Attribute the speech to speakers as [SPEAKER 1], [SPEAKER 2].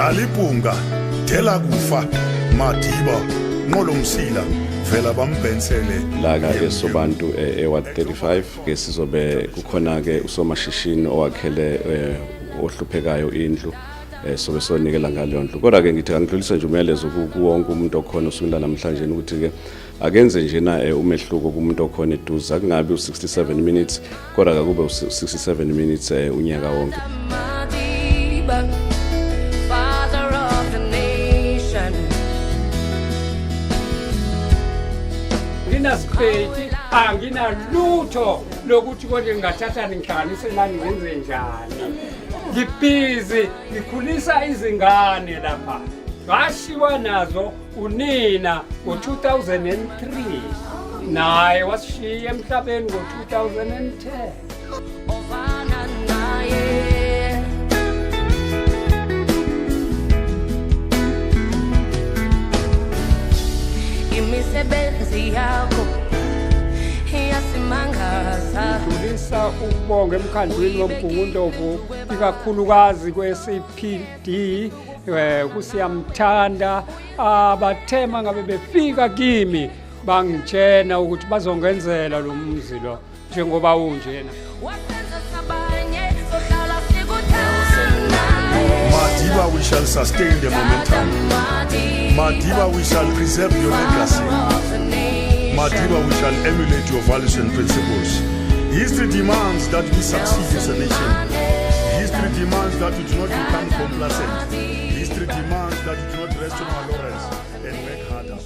[SPEAKER 1] Dalipunga, Dela kufa, Madiba, Nqolomsila, vela bambhensele.
[SPEAKER 2] La ke sobantu e-ward 35 ke sizobe kukhona ke usomashishini owakhele ohluphekayo indlu, sobe sonikela ngaleyo ndlu. Kodwa ke ngithi angidlulise nje umyalezo kuwonke umuntu okhona osukela namhlanje ukuthi ke akenze njena umehluko kumuntu okhona eduze, akungabi u67 minutes kodwa akube u67 minutes unyaka wonke.
[SPEAKER 3] Madiba, father of the nation.
[SPEAKER 4] Nginasipeti, anginalutho lokuthi konje ngingathatha ngihlanganise nani ngenze njani. Ngibhizi ngikhulisa izingane lapha. Ngashiwa nazo unina ngo-2003, naye wasishiya emhlabeni ngo-2010.
[SPEAKER 3] Ovana naye. Imisebenzi yakho iyasimangaza.
[SPEAKER 4] Ngidlulisa ukubonga emkhandlwini woMgungundlovu, ikakhulukazi kwe-CPD, kusiyamthanda abathema ngabe befika kimi bangitshena ukuthi bazongenzela lo mzi lo njengoba unjena.
[SPEAKER 3] Wasenza sabanye sohlala sikuthanda.
[SPEAKER 1] Madiba, we shall sustain the momentum. Madiba, we shall preserve your legacy. Madiba, we shall emulate your values and principles. History demands that we succeed as a nation. History demands that we do not become complacent. History demands that we do not rest on our laurels and work harder.